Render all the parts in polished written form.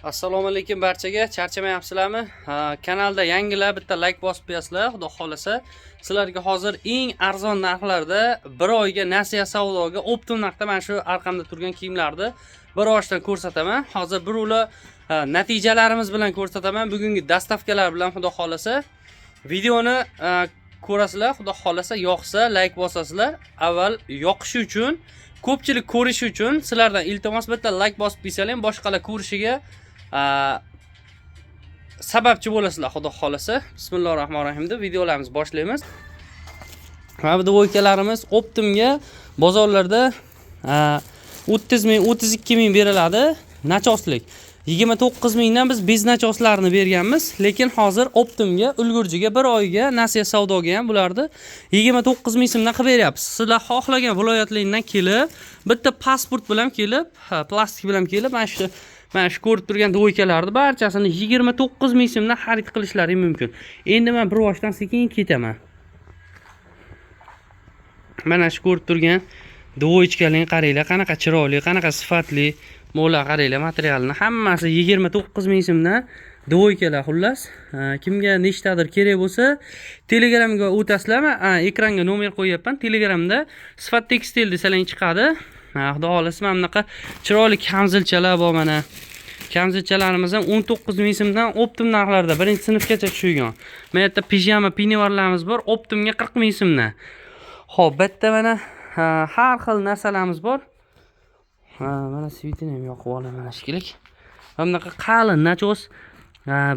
Assalomu alaykum barchaga. Charchamayapsizlarmi? Ha, kanalda yangilar bitta layk bosib qo'yasizlar. Xudo xolasa, sizlarga hozir eng arzon narxlarda bir oyga nasiya savdoga оптом narxda mana shu arqamda turgan kiyimlarni bir ochdan ko'rsataman. Hozir bir ular natijalarimiz bilan ko'rsataman. Bugungi доставка lar bilan, xudo xolasa, videoni ko'rasizlar. Xudo xolasa, yoqsa layk bosasizlar. Avval yoqishi uchun, ko'pchilik ko'rishi uchun sizlardan iltimos, bitta layk bosib qo'ysalar ham boshqalar ko'rishiga sababchi bo'lasizlar, xudo xolasa. Bismillohi rohmanir rohim deb videolarimizni boshlaymiz. Mana bu двойка larimiz оптом ga bozorlarda 30 ming, 32 ming beriladi. Начёс lik 29 mingdan biz без начёс larni berganmiz, lekin hozir оптом ga, ulgurjiga, bir oyga nasiya savdoga ham bularni 29 ming so'mdan qilib beryapmiz. Sizlar xohlagan viloyatlardan kelib, bitta pasport bilan kelib, plastik bilan kelib, mana shu ko'rib turgan двойка larni barchasini 29 ming so'mdan xarid qilishlari mumkin. Endi man bir boshdan sekin ketaman. Mana shu ko'rib turgan двоечка larni qaranglar, qanaqa chiroyli, qanaqa sifatli. Mo'la, qaranglar materialini, hammasi 29 ming so'mdan двойка lar. Xullas, kimga nechtadir kerak bo'lsa, Telegramga o'tasizlarmi? Ekranga nomer qo'yyapman. Telegramda Sifat Tekstil desalang chiqadi. Xudo xohlasa, mana bunaqa chiroyli kamzilchalar bor. Mana kamzilchalarimiz ham 19 ming so'mdan оптом narxlarda, birinchi sinfgacha tushgan. Mana yerda pijama, пеньюар larimiz bor, оптом ga 40 ming so'mdan. Ho'p, bu yerda mana har xil narsalarimiz bor. Ha, mana свет ini ham yoqib olaman shekilli. Mana bunaqa qalin начёс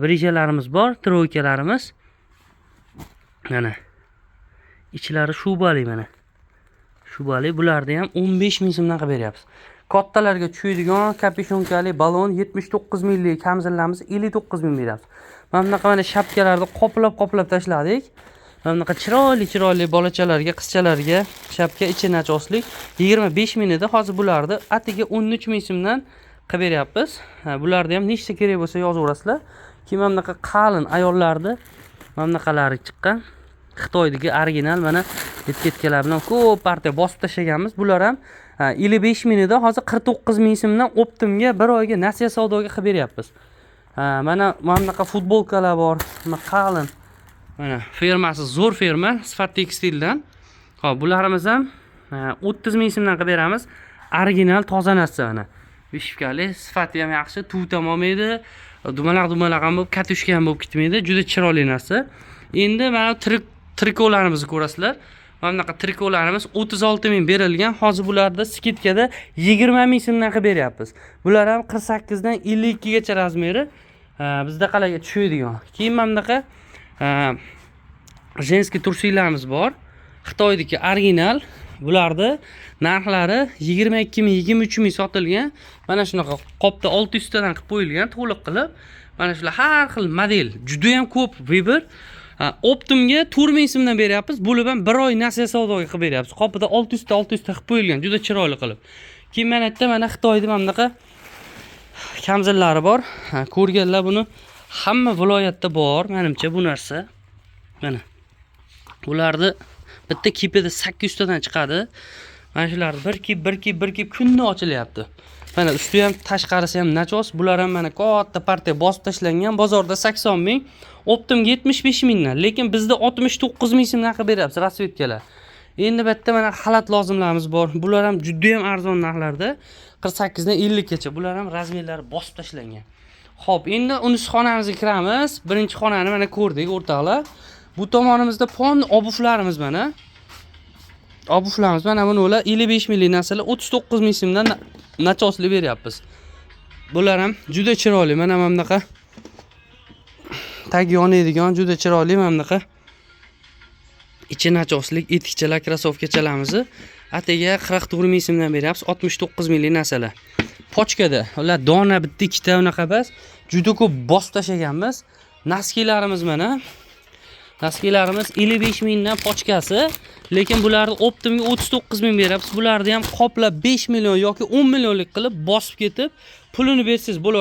брижа larimiz bor, тройка larimiz. Mana ichlari shubali, mana shubali. Bularni ham 15 ming so'mdan qilib beryapmiz. Kattalarga tushadigan капюшонка li balon 79 minglik kamzillarimiz 59 ming beramiz. Mana bunaqa mana shapkalarni qoplab qoplab tashladik. Mana bunaqa chiroyli chiroyli bolachalarga, qizchalarga shapka, ichi начёс lik 25 ming edi. Hozir bularni atiga 13 ming so'mdan qilib beryapmiz. Ha, bularni ham nechta kerak bo'lsa, yozaverasizlar. Keyin mana bunaqa qalin ayollarni mana bunaqalari chiqqan. Xitoydagi original, mana etiketkalar bilan ko'p partiya bosib tashlaganmiz. Bular ham 55 ming edi. Hozir 49 ming so'mdan оптом ga bir oyga nasiya savdoga qilib beryapmiz. Ha, mana mana bunaqa futbolkalar bor. Mana qalin. Mana firmasi zo'r firma, Sifat Tekstildan. Hop, bularimiz ham 30 ming so'mdan qilib beramiz. Original, toza narsa mana. Вышивка li, sifati ham yaxshi, tut ham olmaydi, dumaloq dumaloq ham bo'lib, катушка ham bo'lib ketmaydi. Juda chiroyli narsa. Endi mana trikolarimizni ko'rasizlar. Mana bunaqa trikolarimiz 36 ming berilgan. Hozir bularda скидка da 20 ming so'mdan qilib beryapmiz. Bular ham 48 dan 52 gacha размер i. Bizda qalaga tushadigan. Keyin mana bunaqa женский трусы larimiz bor. Xitoydiki original. Bularni narxlari 22 ming, 23 ming sotilgan. Mana shunaqa qopda 600 tadan qilib qo'yilgan, to'liq qilib. Mana shular har xil model, juda ham ko'p выбор. Оптом ga 4 ming so'mdan beryapmiz. Bo'lib ham bir oy nasiya savdoga qilib beryapmiz. Qopida 600 ta, 600 ta qilib qo'yilgan, juda chiroyli qilib. Keyin mana yerda mana Xitoyda mana bunaqa kamzillari bor. Ha, ko'rganlar buni, hamma viloyatda bor, menimcha, bu narsa. Mana. Ularni bitta kipida 800 tadan chiqadi. Mana shular bir kip, bir kip, bir kip kunni ochilyapti. Mana usti ham, tashqarisi ham начёс. Bular ham mana katta partiya bosib tashlangan. Bozorda 80 ming, оптом ga 75 mingdan, lekin bizda 69 ming so'mdan qilib beryapmiz расцветка lar. Endi bu yerda mana xalat lozimlarimiz bor. Bular ham juda ham arzon narxlarda, 48 dan 50 gacha. Bular ham размер lari bosib tashlangan. Xo'p, endi unisi xonamizga kiramiz. Birinchi xonani mana ko'rdik, o'rtoqlar. Bu tomonimizda pon обувь larimiz mana. Обувь larimiz mana buni ular 55 minglik narsalar 39 ming so'mdan начёс li beryapmiz. Bular ham juda chiroyli. Mana bunaqa tagi yonadigan, juda chiroyli mana bunaqa ichi начёс lik etikchalar, кроссовка chalarimizni atigi 44 ming so'mdan beryapmiz, 69 minglik narsalar. Пачка da ular dona bitta ikkita unaqa emas, juda ko'p bosib tashlaganmiz. Носки larimiz mana. Носки larimiz 55 mingdan пачка si, lekin bularni оптом ga 39 ming beryapmiz. Bularni ham qoplab 5 million yoki 10 millionlik qilib bosib ketib, pulini bersangiz bo'ladi.